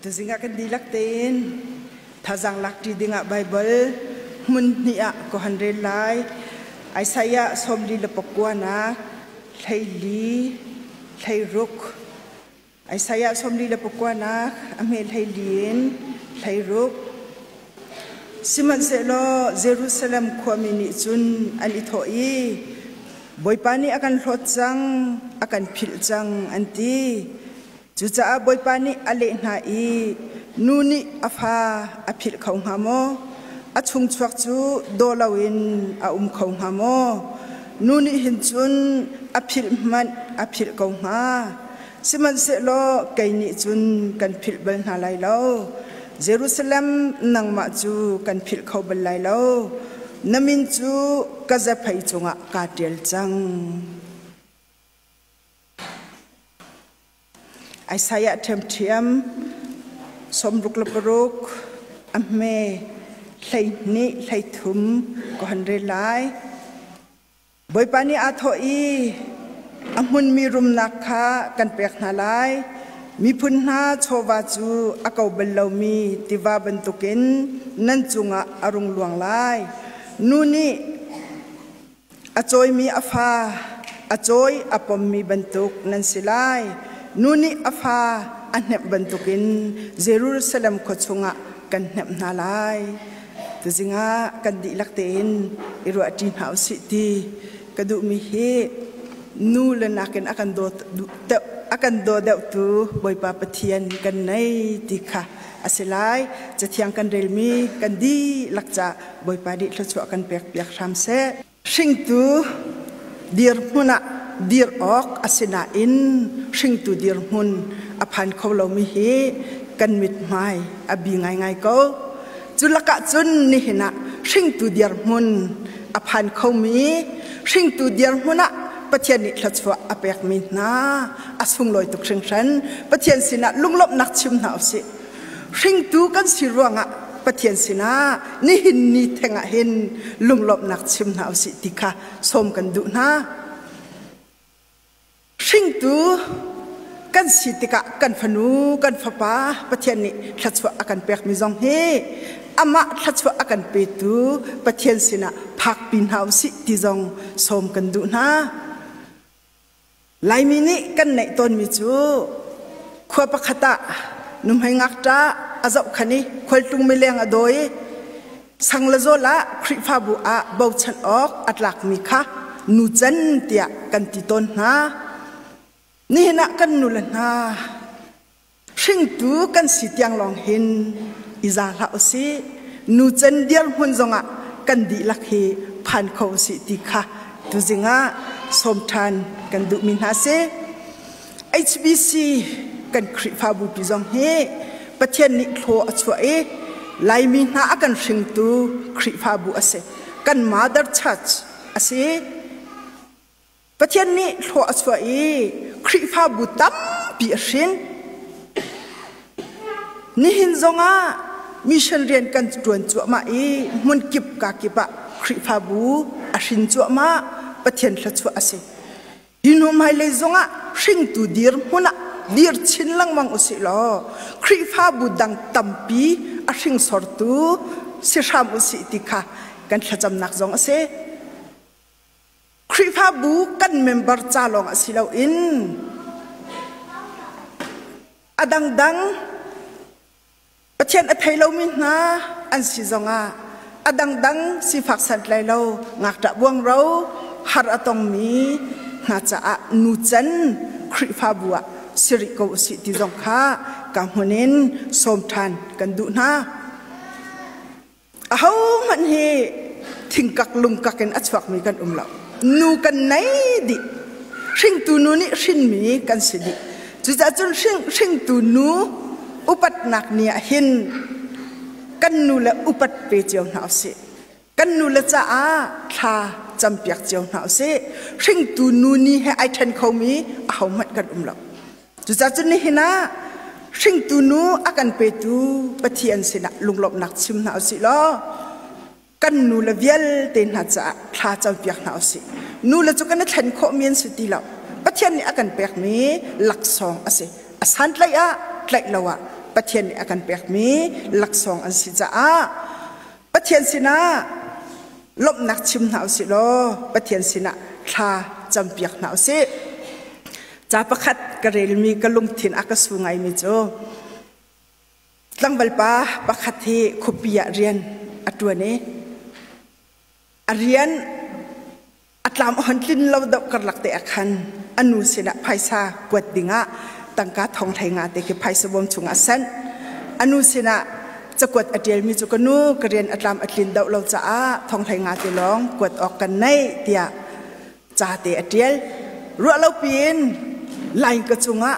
Tuzing ah kan dihlak tein thazaang lakṭi dingah Baibal hmun hnih ah ka hon rel lai. Isaiah 44 nak 14 16. Isaiah 44 nak a hme 14 in 16. Sihmanhsehlaw Jerusalem khuami nih cun an i thawh i, Bawipa nih a kan hlawt cang, a kan philh cang, an ti. Cucaah Bawipa nih a leh hna i, Nu nih a fa a philh kho hnga maw? A chungchuak cu daw loin a um kho hnga maw? Nu nih hin cun a philh hmanh a philh ko hnga. Sihmanhsehlaw kei nih cun kan philh bal hna lai lo. Jerusalem, nangmah cu kan philh kho bal lai lo. Na min cu ka zephei cungah kaa ṭial cang. Isaiah ṭhiamṭhiam 66 a hme 12 13 ka hon rel lai. Bawipa nih aa thawh i a hmunmi rumnak kha kan pek hna lai. Miphun hna chawva cu a ko bal lomi tiva bantukin nan cungah a rung luang lai. Nu nih A cawimi a fa, a cawi a pommi bantuk nan si lai. Nu nih a fa a hnemh bantukin Jerusalem khua chungah kan hnemh hna lai. Tuzing ah kan dihlak tein i ruahṭi hna usih ti ka duhmi hi nu le nakin a kan daw a kan daw deuhtu Bawipa Pathian kan nei ti kha a si lai. Cathiang kan relmi kan dihlak ca Bawipa nih thluachuah kan pekpiak hram seh. Hringtu dirhmun ah dir awk a si nain hringtu dirhmun a phan kho lomi hi kan mithmai a bi ngaingai ko. Cu lakah cun nihin ah hringtu dirhmun a phan khomi hringtu dirhmun ah Pathian nih thluachuah a pekmi hna a sunglawi tuk hringhran. Pathian sinah lunglawmhnak chim hna usih. Hringtu kan si ruangah Pathian sinah nihin ni theng ah hin lunglawmhnak chim hna usih ti kha sawm kan duh hna. Hringtu kan si tikah kan fanu kan fapa Pathian nih thluachuah a kan pekmi zong hi amah thluachuah a kan petu Pathian sinah phakpi hna usih ti zong sawm kan duh hna. Laimi nih kan neih tawnmi cu khua pakhat ah nuhmei ngakṭah a zohkhan i khualtlung mileng a dawi i sang le zawl ah Khrihfabu ah bochan awk a tlakmi kha nucan tiah kan ti tawn hna. Nihin ah kan nule hna hringtu kan si tiang lawng hin i za hlah usih. Nucan dirhmun zongah kan dihlak hi phan kho usih ti kha tuzing ah sawm ṭhan kan duhmi hna si. HBC kan Khrihfabu pi zong hi Pathian nih thlaw a chuah i Laimi hna a kan hringtu Khrihfabu a si. Kan Mother Church a si. Pathian nih thlua a chuah i Khrihfabu tampi a hrin. Nihin zongah mission rian kan ṭuan cuahmah i hmunkip kakip ah Khrihfabu a hrin cuahmah Pathian thluachuah a si. Hi hnu hmailei zongah hringtu dirhmun ah dir chin lengmang usih law Khrihfabu dang tampi a hringsortu si hram usih ti kha kan thlacamnak zong a si. Khrihfabu kan member ca lawng ah si loin a dangdang Pathian a thei lomi hna an si zongah a dangdang sifak santlai lo ngakṭah buangro har a tongmi hna caah nucan Khrihfabu ah si rih ko usih ti zong kha ka hmun in sawm ṭhan kan duh hna. Ahohmanh hi thingkak lungkak in a chuakmi kan um lo. Nu kan nei dih. Hringtu nu nih hrinmi kan si dih. Cucaah cun hringtu nu upatnak ni ah hin kan nu le upat pe cio hna usih. Kan nu le caah thla campiak cio hna usih. Hringtu nu ni he ai ṭhen khomi ahohmanh kan um lo. Cucaah cun nihin ah hringtu nu a kan petu Pathian sinah lunglawmhnak chim hna usih law kan nu le vialte hna caah thla campiak hna usih. Nu le cu kan i thlen khawhmi an si ti lo. Pathian nih a kan pekmi laksawng a si. A santlaih ah tlaih lo ah Pathian nih a kan pekmi laksawng an si caah Pathian sinah lawmhnak chim hna usih law Pathian sinah thla campiak hna usih. Ca pakhat ka relmi ka lungthin a ka su ngaimi cu tlangval pa pakhat hi khuapi ah rian a ṭuan i a rian a tlam a hon tlin lo deuh karlak te ah khan a nu sinah phaisa kuat dingah tangka thong hlei nga te khi phaisa bawm chungah a sanh. A nu sinah cakuat a ṭialmi cu ka nu ka rian a tlam a tlin deuh lo caah thong hlei nga te lawng kuat awk kan nei tiah ca te a ṭial. Ruah lo piin line ka cungah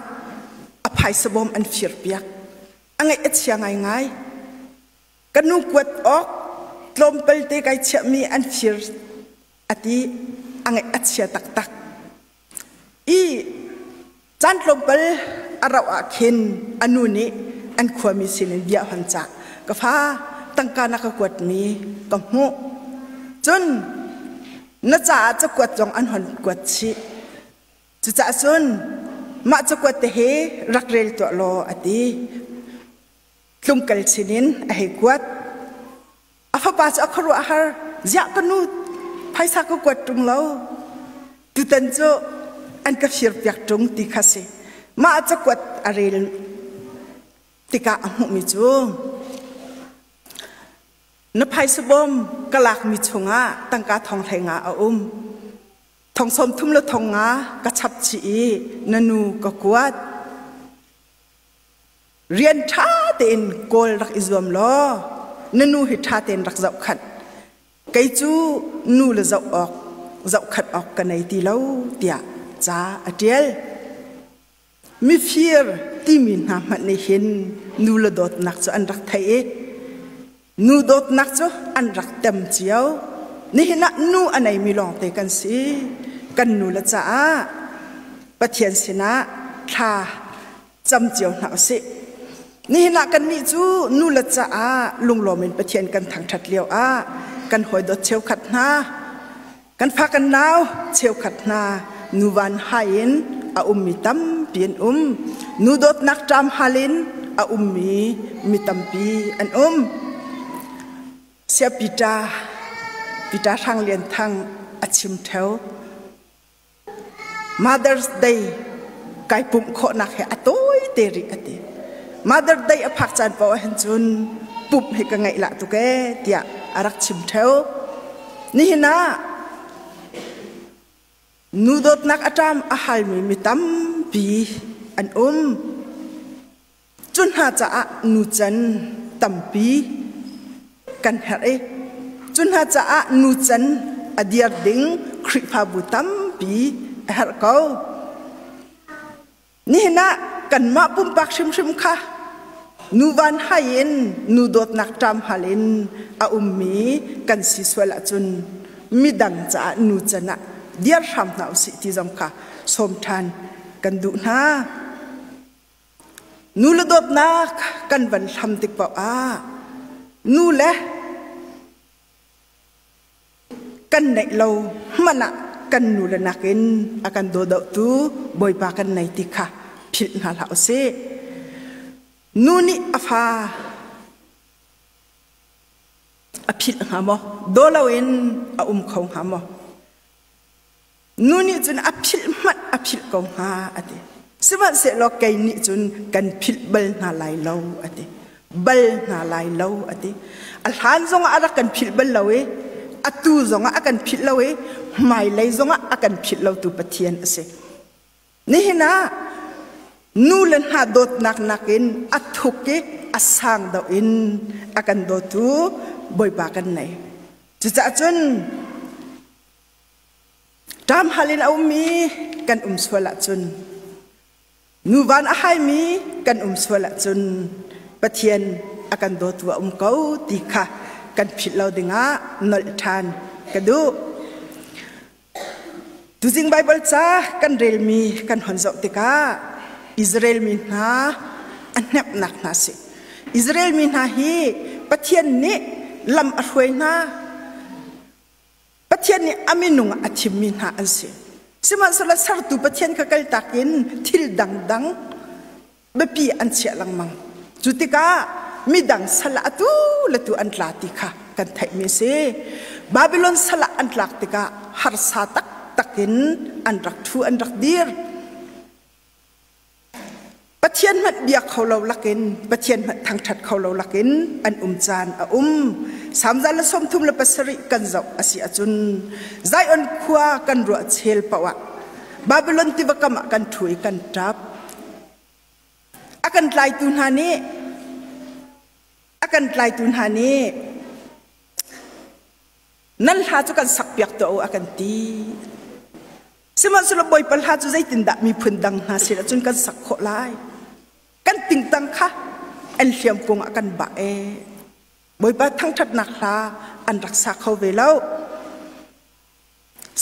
a phaisa bawm an fir piak. A ngaih a chia ngaingai. Ka nu kuat awk tlawmpal te kai chiahmi an fir a ti a ngaih a chia taktak. I caan tlawmpal a rauh ah khin a nu nih an khuami sinin bia a hon cah. Ka fa tangka na ka kuatmi ka hmuh. Cun na caah cakuat zong an hon kuat chih. Cucaah cun mah cakuat te hi rak rel tuah law a ti. Tlungkal sinin a hei kuat. A fapa cu a khuaruah a har. Ziah ka nu phaisa ka kuat ṭung lo. Tutan cu an ka firpiak ṭung ti kha si. Mah cakuat a rel tikah a hmuhmi cu na phaisa bawm ka lakmi chungah tangka thong hlei nga a um. Thong sawm thum le thong nga ka chap chih i na nu ka kuat. Rian ṭha tein kawl rak i zuam law na nu hi ṭha tein rak zohkhanh. Kei cu nu le zoh awk zohkhanh awk ka nei ti lo tiah ca a ṭial. Mifir timi hna hmanh nih hin nu le dawtnak cu an rak theih i nu dawtnak cu an rak tem cio. Nihin ah nu a neimi lawngte kan si. Kan nu le caah Pathian sinah thla cam cio hna usih. Nihin ah kannih cu nu le caah lunglawm in Pathian kan thangṭhat lio ah kan hawidawt cheukhat hna, kan fa kan nau cheukhat hna nuvan hai in a ummi tampi an um. Nu dawtnak ṭam hal in a ummi mi tampi an um. Sia Peter, Peter Hrang Lian Thang a chim ṭheo. Mother's Day kai pumh khawhnak he a tawi te rih a ti. Mother's Day a phak caan paoh ahhin cun pumh hi ka ngaih lah tuk ee tiah a rak chim ṭheo. Nihin ah nu dawtnak a ṭam a halmi mi tampi an um. Cu hna caah nucan tampi kan herh i cu hna caah nucan a dir ding Khrihfabu tampi a herh ko. Nihin ah kanmah pumpak hrimhrim kha nu van hai in nu dawtnak ṭam hal in a ummi kan si sual ahcun midang caah nu can ah dir hram hna usih ti zong kha sawm ṭhan kan duh hna. Nu le dawtnak kan van hlam tik paoh ah nu le kan neih lo hmanh ah kan nu le nakin a kan dawdohtu Bawipa kan nei ti kha philh hna hlah usih. Nu nih a fa a philh hnga maw? Daw loin a um kho hnga maw? Nu nih cun a philh hmanh a philh ko hnga a ti. Sihmanhsehlaw kei nih cun kan philh bal hna lai lo a ti. Bal hna lai lo a ti. A hlan zongah a rak kan philh bal lo i atu zongah a kan philh lo i hmailei zongah a kan philh lotu Pathian a si. Nihin ah nu le hna dawtnak nakin a thuk i a sang deuh in a kan dawtu Bawipa kan nei. Cucaah cun Ṭamhal in a ummi kan um sual ahcun, nuvan a haimi kan um sual ahcun Pathian a kan dawtu a um ko ti kha kan philh lo dingah nolh ṭhan ka duh. Tuzing Baibal ca kan relmi kan hon zoh tikah Israel mi hna a hneknak hna si. Israel mi hna hi Pathian nih lam a hruai hna. Pathian nih a minung a thimmi hna an si. Sihmanhsehlaw sertu Pathian kha kaltak in thil dangdang biapi an chiah lengmang. Cu tikah midang sal ah atu le tu an tla ti kha kan theihmi a si. Babylon sal ah an tlak tikah harsa taktak in an rak ṭhu an rak dir. Pathian hmanh bia kho lo lakin Pathian hmanh thangṭhat kho lo lakin an um caan a um. Salm 137 kan zoh a si ahcun Zion khua kan ruah chel paoh ah Babylon tiva kam ah kan ṭhu i kan ṭap. A kan tlaitu hna nih a kan tlaitu hna nih nan hla cu kan sakpiak tuah u a kan ti. Sihmanhsehlaw Bawipa hla cu zeitindah miphun dang hna sinah cun kan sak khawh lai? Kan tingtang kha an hliam kung ah kan bah ee. Bawipa thangṭhatnak hla an rak sa kho ve lo.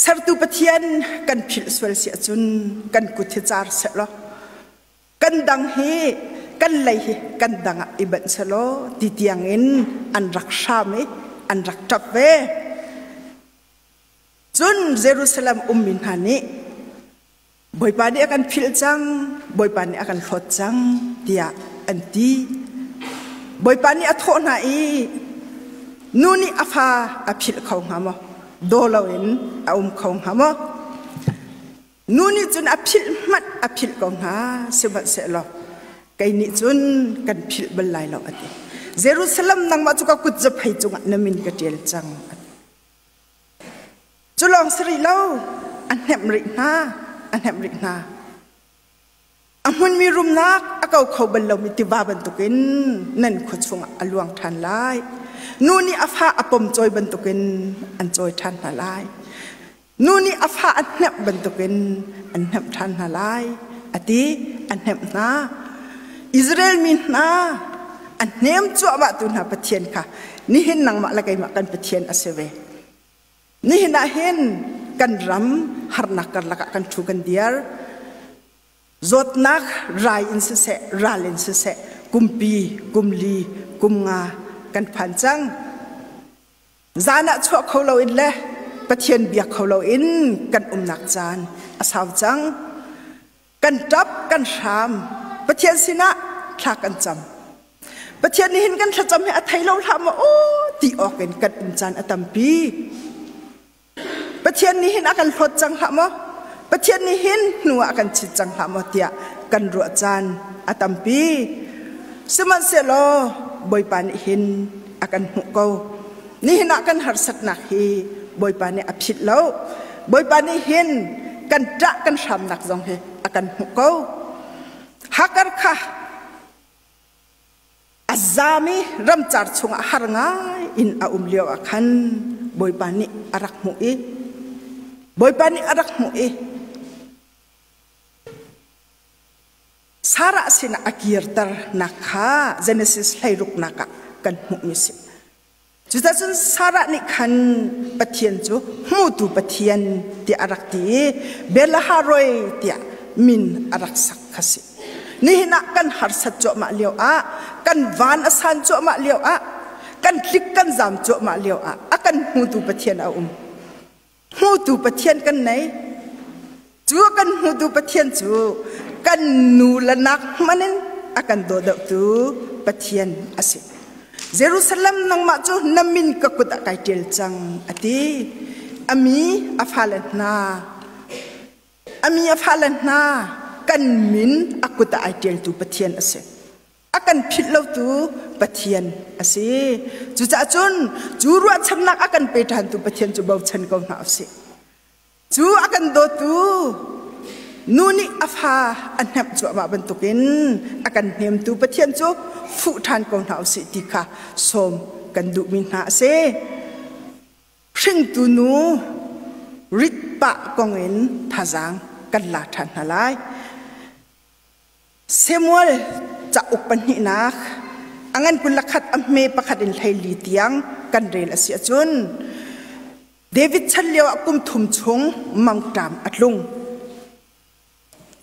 Sertu Pathian kan philh sual si ahcun kan kut hi car sehlaw kan dang hi kan lei hi kan dang ah i banh selaw ti tiangin an rak hram i an rak ṭap ve. Cun Jerusalem ummi hna nih Bawipa nih a kan philh cang, Bawipa nih a kan hlawt cang tiah an ti. Bawipa nih a thawh hna i nu nih a fa a philh kho hnga maw? Daw loin a um kho hnga maw? Nu nih cun a philh hmanh a philh ko hnga, sihmanhsehlaw kei nih cun kan philh bal lai lo a ti. Jerusalem nangmah cu ka kut zaphei cungah na min ka ṭial cang a ti. Cu lawng si rih lo, a hnemh rih hna, a hnemh rih hna. A hmunmi rumnak a ko kho bal lomi tiva bantukin nan khua chungah a luang ṭhan lai. Nu nih a fa a pom cawi bantukin an cawi ṭhan hna lai. Nu nih a fa a hnemh bantukin an hnemh ṭhan hna lai, a ti, a hnemh hna. Israel mi hna a hnem cuahmahtu hna Pathian kha nihin nangmah le keimah kan Pathian a si ve. Nihin ah hin kan ram harnak karlak ah kan ṭhu kan diar. Zawtnak rai in siseh, ral in siseh, kumpi, kumli, kumnga kan phan cang. Zan ah chuah kho loin le Pathian biak kho loin kan umnak caan a sau cang. Kan ṭap, kan hram. Pathian sinah thla kan cam. Pathian nih hin kan thlacam hi a thei lo hlah maw aw ti awk in kan um caan a tampi. Pathian nih hin a kan hlawt cang hlah maw? Pathian nih hin hnu ah a kan chit cang hlah maw tiah kan ruah caan a tampi. Sihmanhsehlaw Bawipa nih hin a kan hmuh ko. Nihin ah kan harsatnak hi Bawipa nih a philh lo. Bawipa nih hin kan ṭah kan hramnak zong hi a kan hmuh ko. Hakar kha a zam i ramcar chungah har ngai in a um lio ah khan Bawipa nih a rak hmuh i Bawipa nih a rak hmuh i Sarah sinah a kirter nak kha Genesis 16 nak ah kan hmuhmi si. Cuticun Sarah nih khan Pathian cu hmutu Pathian tiah a rak ti i Belaharoi tiah min a rak sak kha si. Nihin ah kan harsat cuahmah lio ah, kan van a san cuahmah lio ah, kan tlik kan zam cuahmah lio ah a kan hmutu Pathian a um. Hmutu Pathian kan nei. Cu a kan hmutu Pathian cu kan nu le nak hmanh in a kan daw deuhtu Pathian a si. Jerusalem nangmah cu na min ka kut ah kai ṭial cang a ti. A mi a fale hna a mi a fale hna kan min a kut ah ai ṭialtu Pathian a si. A kan philh lotu Pathian a si. Cucaah cun cu ruahchannak a kan pe ṭhantu Pathian cu bochan ko hna usih. Cu a kan dawtu nu nih a fa a hnemh cuahmah bantukin a kan hnemtu Pathian cu fuh ṭhan ko hna usih ti kha sawm kan duhmi hna a si. Hringtu nu rit pah kong in thazaang kan la ṭhan hna lai. Samuel cauk pahnihnak a ngan 21 a hme pakhat in 14 tiang kan rel a si ahcun David chan lio ah kum thum chung mangṭam a tlung.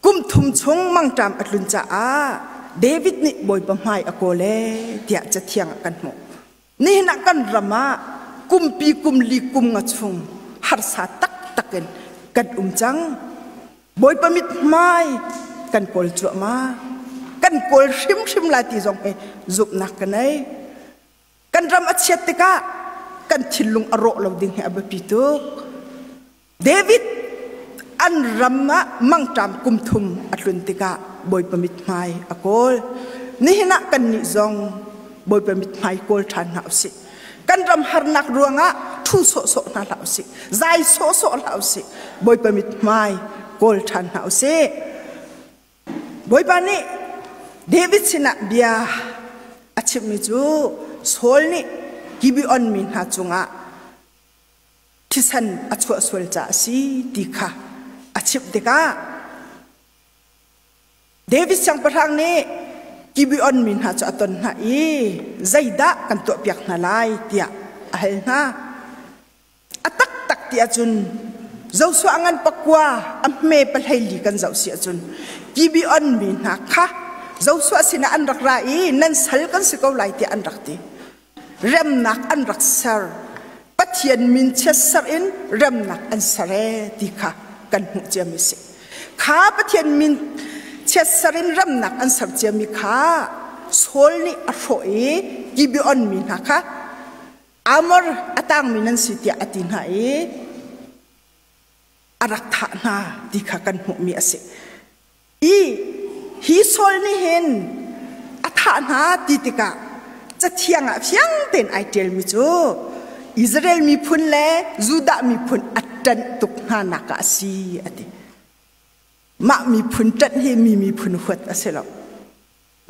Kum thum chung mangṭam a tlun caah David nih Bawipa hmai a kawl ee tiah Cathiang ah kan hmuh. Nihin ah kan ram ah kumpi kum li kum nga chung harsa taktak in kan um cang. Bawipa mithmai kan kawl cuahmah. Kan Kan kawl hrimhrim lai ti zong hi zumhnak ka nei. Kan ram a chiat tikah kan thinlung a rawh lo ding hi a biapi tuk. David an ram ah mangṭam kum thum a tlun tikah Bawipa mithmai a kawl. Nihin ah kannih zong Bawipa mithmai kawl ṭhan hna usih. Kan ram harnak ruangah ṭhu sawhsawh hna hlah usih. Zai sawhsawh hlah usih. Bawipa mithmai kawl ṭhan hna usih. Bawipa nih David sinah bia a chimhmi cu Saul nih Gibeon mi hna cungah thisen a chuah sual caah a si ti kha a chimh tikah David siangpahrang nih Gibeon mi hna cu a ton hna i zeidah kan tuahpiak hna lai tiah a hal hna. A taktak ti ahcun Joshua ngan pakua a hme pahlei li kan zoh si ahcun Gibeon mi hna kha Joshua sinah an rak ra i nan sal kan si ko lai tiah an rak ti. Remnak an rak ser. Pathian min chiatser in remnak an ser ee ti kha kan hmuh ciami si. Kha Pathian min chiatser in remnak an ser ciami kha Saul nih a hrawh i Gibeon mi hna kha Amor a tangmi nan si tiah a ti hna i a rak thah hna ti kha kan hmuhmi a si. I hi Saul nih hin a thah hna ti tikah cathiang ah fiang tein ai ṭialmi cu Israel miphun le Judah miphun a ṭanh tuk hna nak ah a si a ti. Mah miphun ṭanh hi mi miphun huat a si lo.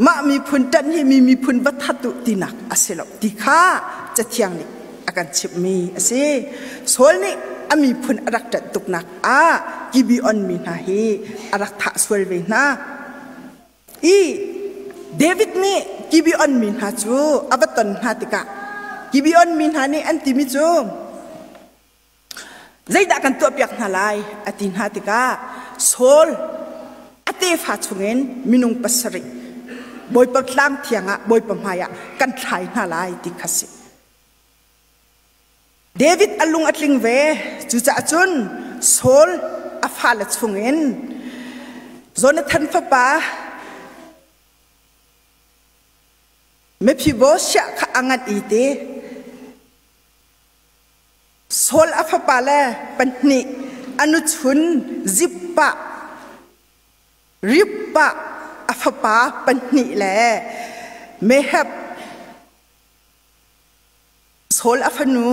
Mah miphun ṭanh hi mi miphun va that u tinak a si lo ti kha Cathiang nih a kan chimhmi a si. Saul nih a miphun a rak ṭanh tuknak ah Gibeon mi hna hi a rak thah sual ve hna. I David nih Gibeon mi hna cu a va ton hna tikah Gibeon mi hna nih an timi cu Zeidah kan tuahpiak hna lai a ti hna tikah Saul a tefa chungin minung pasarih Bawipa tlang thiang ah Bawipa hmaiah kan thlai hna lai ti kha si. David a lung a tling ve cucaah cun Saul a fale chungin Jonathan fapa Mephibosheth kha a ngan i te Saul a fapale pahnih a nuchun Zippah, Rippah a fapa pahnih le Meheb, Saul a fanu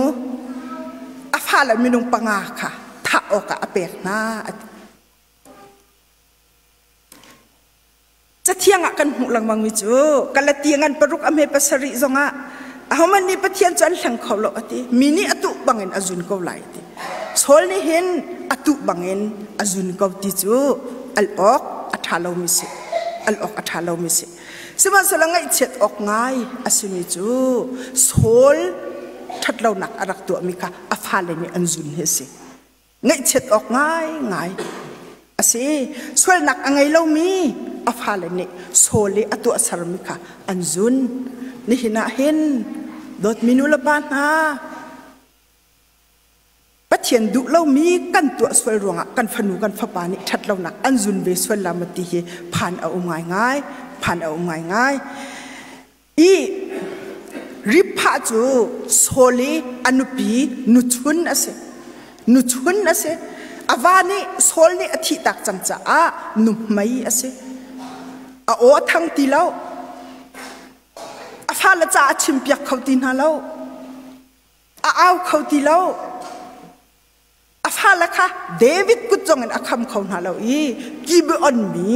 a fale minung panga kha thah awkah a pek hna a ti. Cathiang ah kan hmuh lengmangmi cu Galati ngan paruk a hme pasarih zongah ahohmanh nih Pathian cu an hleng kho lo a ti. Mi nih a tuh bangin a zun ko lai a ti. Saul nih hin a tuh bangin a zun ko ti cu al awk a ṭha lomi si. Al awk a ṭha lomi si. Sihmanhsehlaw ngaihchiat awk ngai a simi cu Saul ṭhatlonak a rak tuahmi kha a fale nih an zun hi a si. Ngaihchiat awk ngaingai a si. Sualnak a ngei lomi a fale nih Saul i a tuahsermi kha an zun. Nihin ah hin dawtmi nu le pa hna, Pathian duh lomi kan tuah sual ruangah kan fanu kan fapa nih ṭhatlonak an zun ve sual la maw ti hi phan a um ngaingai, phan a um ngaingai. I Ripha cu Saul i a nupi nuchun a si. Nuchun a si. A va nih Saul nih a thihtak cang caah nuhmei a si. A aw a thang ti lo. A fale ca a chimpiak kho ti hna lo. A au kho ti lo. A fale kha David kut zongin a kham kho hna lo i Gibeon mi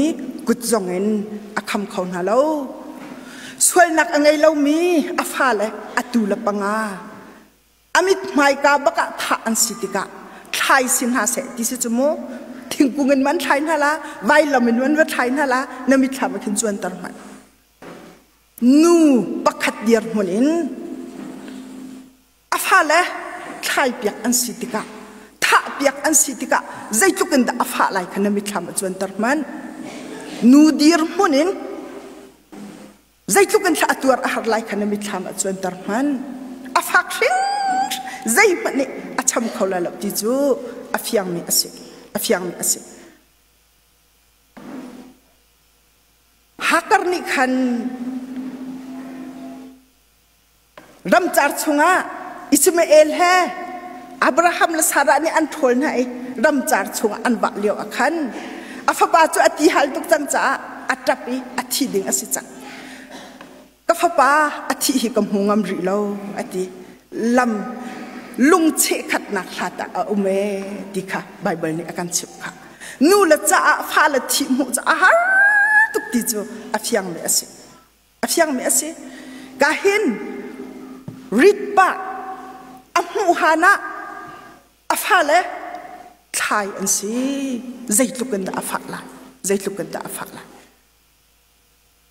kut zongin a kham kho hna lo. Sualnak a ngei lomi a fale atu le panga a mithmaika bak ah thah an si tikah thlai si hna seh ti si cu mu thingkung in man thlai hna la vailam in man va thlai hna la na mitthlam ah khin cuanter hmanh nu pakhat dirhmun in A fale thlaipiak an si tikah, thahpiak an si tikah zeitluk in dah a fah lai kha na mitthlam a cuanter hmanh. Nu dirhmun in zeitluk in thla a tuar a har lai kha na mitthlam a cuanter hmanh. A fak hring zeihmanh nih a cham kho lai lo ti cu a fiangmi a si. A fiangmi a si. Hakar nih khan. khan ramcar chungah Ishmael he Abraham le Sarah nih an ṭhawl hna i ramcar chungah an vah lio ah khan a fapa cu a ti hal tuk cang caah a ṭap i a thi ding a si cang. Ka fapa a thih hi ka hmu ngam rih lo a ti. Lam lungcheh khatnak hlat ah a um ee ti kha Baibal nih a kan chimh kha. Nu le caah fale thih hmuh cu a har tuk ti cu a fiangmi a si. A fiangmi a si. Ka hin rit pah a hmuh han ah a fale thlai an si. Zeitluk in dah a fah lai? Zeitluk in dah a fah lai?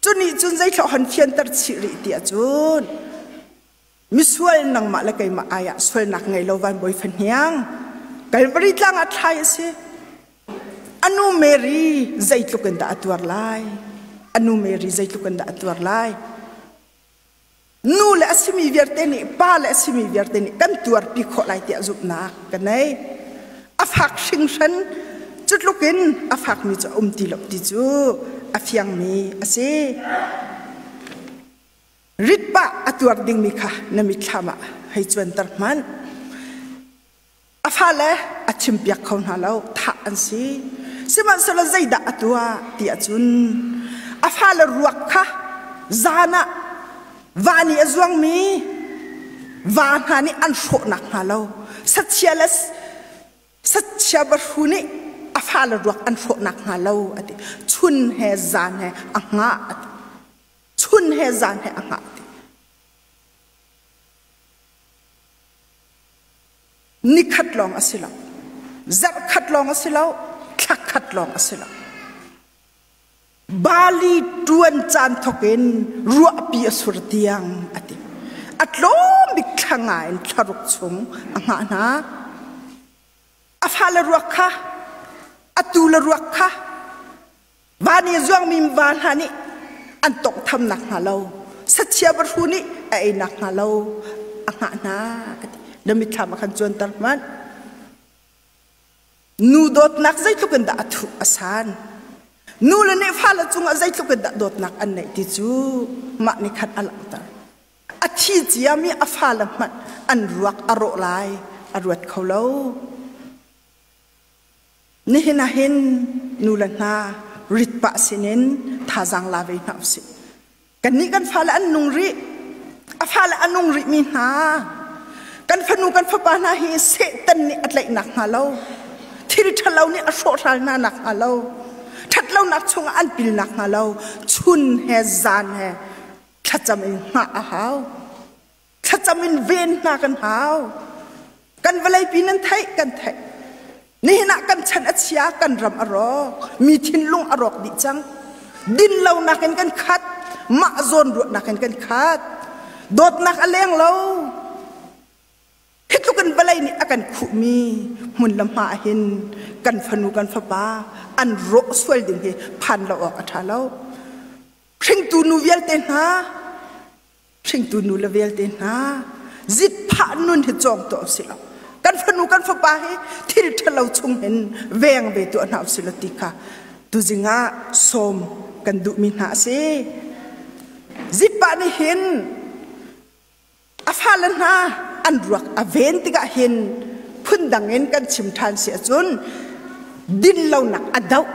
Cu nih cun zeitluk han fianter chih rih ti ahcun misual nangmah le keimah ai ah sualnak ngei lo van bawi fahniang Calvary tlang ah thlai a si. Anu Mary zeitluk in dah a tuar lai? Anu Mary zeitluk in dah a tuar lai? Nu le a simi vialte nih, pa le a simi vialte nih kan tuarpi khawh lai tiah zumhnak ka nei. A fak hringhran cu tluk in a fakmi cu a um ti lo ti cu a fiangmi a si. Ritpah a tuar dingmi kha na mitthlam ah hei cuanter hmanh. A fale a chimpiak kho hna lo, thah an si. Sihmanhsehlaw zeidah a tuah ti ahcun a fale ruak kha zan ah va nih a zuangmi va hna nih an hrawhnak hnga lo sachia le sachia bahru nih a fale ruak an hrawhnak hnga lo a ti. Chun he zan he a hngah a ti. Chun he zan he a hngah a ti. Nikhat lawng a si lo. Zarhkhat lawng a si lo. Thlakhat lawng a si lo. Bali ṭuan caan thawk in ruahpi a sur tiang a ti. A tlawm bik thla nga in thlaruk chung a hngah hna. A fale ruak kha, a tu le ruak kha Van i zuangmi va hna nih an tawnghtham nakhnga lo, sachia bahru nih a ei nakhnga lo a hngah hna ka ti. Na mitthlam a kan cuanter hmanh. Nu dawtnak zeitluk in dah a thuh a san. Nu le nih fale cungah zeitluk in dah dawtnak an neih ti cu mah nih khan a langhter. A thi ciami a fale hmanh an ruak a rawh lai a ruat kho lo. Nihin ah hin nu le hna ritpah sinin thazaang la ve hna usih. Kannih kan fale an nung rih. A fale a nung rihmi hna kan fanu kan fapa hna hi Satan nih a tlaihnak hnga lo, thil ṭhalo nih a hrawhhral hna nak hnga lo, ṭhatlonak chungah an pilnak hnga lo, chun he zan he thlacam in hngah a hau. Thlacam in ven hna kan hau. Kan vawleipi nan theih, kan theih. Nihin ah kan chan a chia, kan ram a rawk, mi thinlung a rawk dih cang. Dinlonak in kan khat, mah zawn ruahnak in kan khat. Dawtnak a leng lo. Hi tluk in vawlei nih a kan khuhmi hmun le hma ah hin kan fanu kan fapa an rawh sual ding hi phan lo awk a ṭha lo. Hringtu nu vialte hna, hringtu nu le vialte hna zitphah nun hi cawng tuah usih law kan fanu kan fapa hi thil ṭhalo chung hin veng ve tuah hna usih law ti kha tuzing ah sawm kan duhmi hna a si. Zitpah nih hin a fale hna an ruak a ven tikah hin phundang in kan chim ṭhan si ahcun dinlonak a doh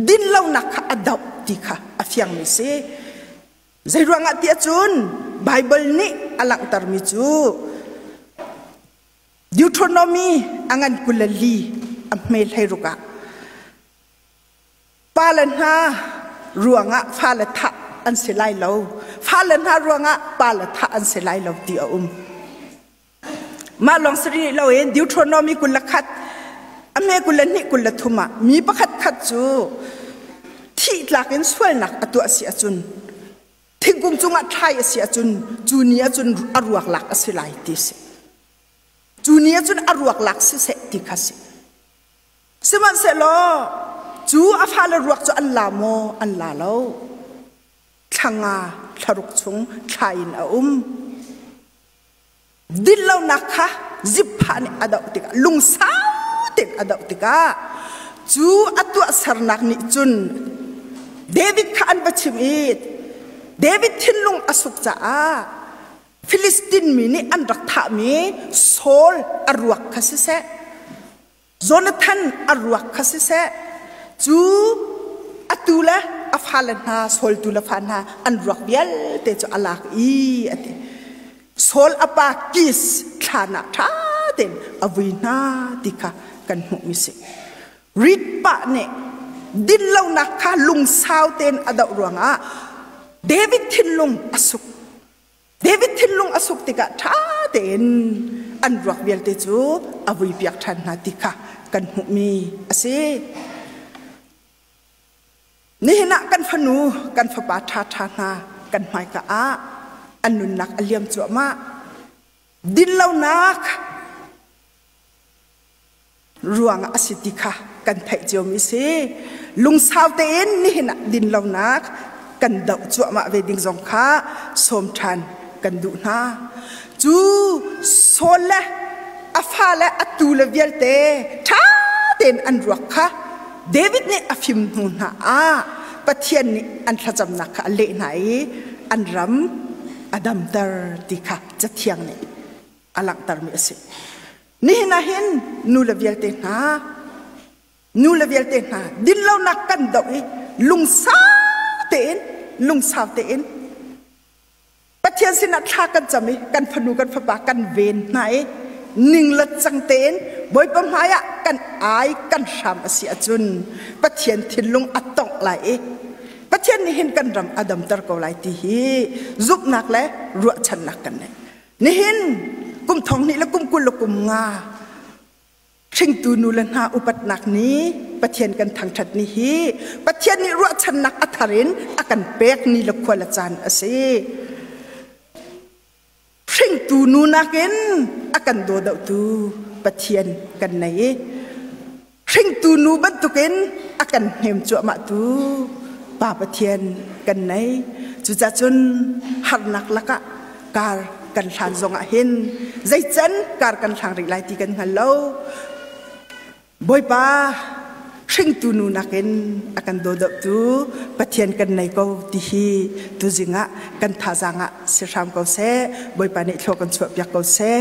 dinlonak kha a doh ti kha a fiangmi si. Zeiruangah ti ahcun Baibal nih a langhtermi cu Deuteronomy a ngan 24 a hme 16 ah pale hna ruangah fale thah an si lai lo fale hna ruangah pale thah an si lai lo ti a um. Mah lawng si rih loin Deuteronomy 21 a hme 22 23 ah mi pakhat khat cu thih tlak in sualnak a tuah si ahcun thingkung cungah thlai a si ahcun cu ni ahcun a ruak lak a si lai ti si. Cu ni ahcun a ruak lak siseh ti kha si. Sihmanhsehlaw cu a fale ruak cu an la maw? An la lo. Thla nga thlaruk chung thla in a um. Dinlonak kha zipphah nih a doh tikah lungsau tein a doh tikah cu a tuahsernak nih cun David kha an va chim i David thinlung a suk caah Filistin mi nih an rak thahmi Saul a ruak kha siseh, Jonathan a ruak kha siseh, cu atu le a fale hna Saul tu le fa hna an ruak vialte cu a lak i a ti. Saul a pa Kis thlan ah ṭha tein a vui hna ti kha kan hmuhmi si. Ritpah nih dinlonak kha lungsau tein a doh ruangah David thinlung a suk. David thinlung a suk tikah ṭha tein an ruak vialte cu a vuipiak ṭhan hna ti kha kan hmuhmi a si. Nihin ah kan fanu, kan fapa ṭhaṭha hna kan hmaika ah an nunnak a liam cuahmah. Dinlonak ruangah a si ti kha kan theih ciomi si. Lungsau tein nihin ah dinlonak kan doh cuahmah ve ding zong kha sawm ṭhan kan duh hna. Cu Saul le a fale a tu le vialte ṭha tein an ruak kha David nih a fim hnu hna ah Pathian nih an thlacamnak kha a leh hna i an ram a damter ti kha Cathiang nih a langhtermi a si. Nihin ah hin nu le vialte hna nu le vialte hna dinlonak kan doh i lungsau tein lungsau tein Pathian sinah thla kan cam i kan fanu kan fapa kan ven hna i ning le cang tein Bawipa hmaiah kan ai kan hram a si ahcun Pathian thinlung a tongh lai i Pathian nih hin kan ram a damter ko lai ti hi zumhnak le ruahchannak kan nei. Nihin kum thong hnih le kum 20 le kum nga hringtu nu le hna upatnak ni Pathian kan thangṭhat ni hi Pathian nih ruahchannak a thar in a kan pek ni le khua le caan a si. Hringtu nu nakin a kan daw deuhtu Pathian kan nei i hringtu nu bantukin a kan hnem cuahmah tu Pa Pathian kan nei. Cucacun harnak lakah kar kan hlan zongah hin zeican kar kan hlang rih lai ti kan hngal lo. Bawipa hringtu nu nakin a kan dawdawhtu Pathian kan nei ko ti hi tuzing ah kan thazaang ah si hram ko seh. Bawipa nih thlua kan chuahpiak ko seh.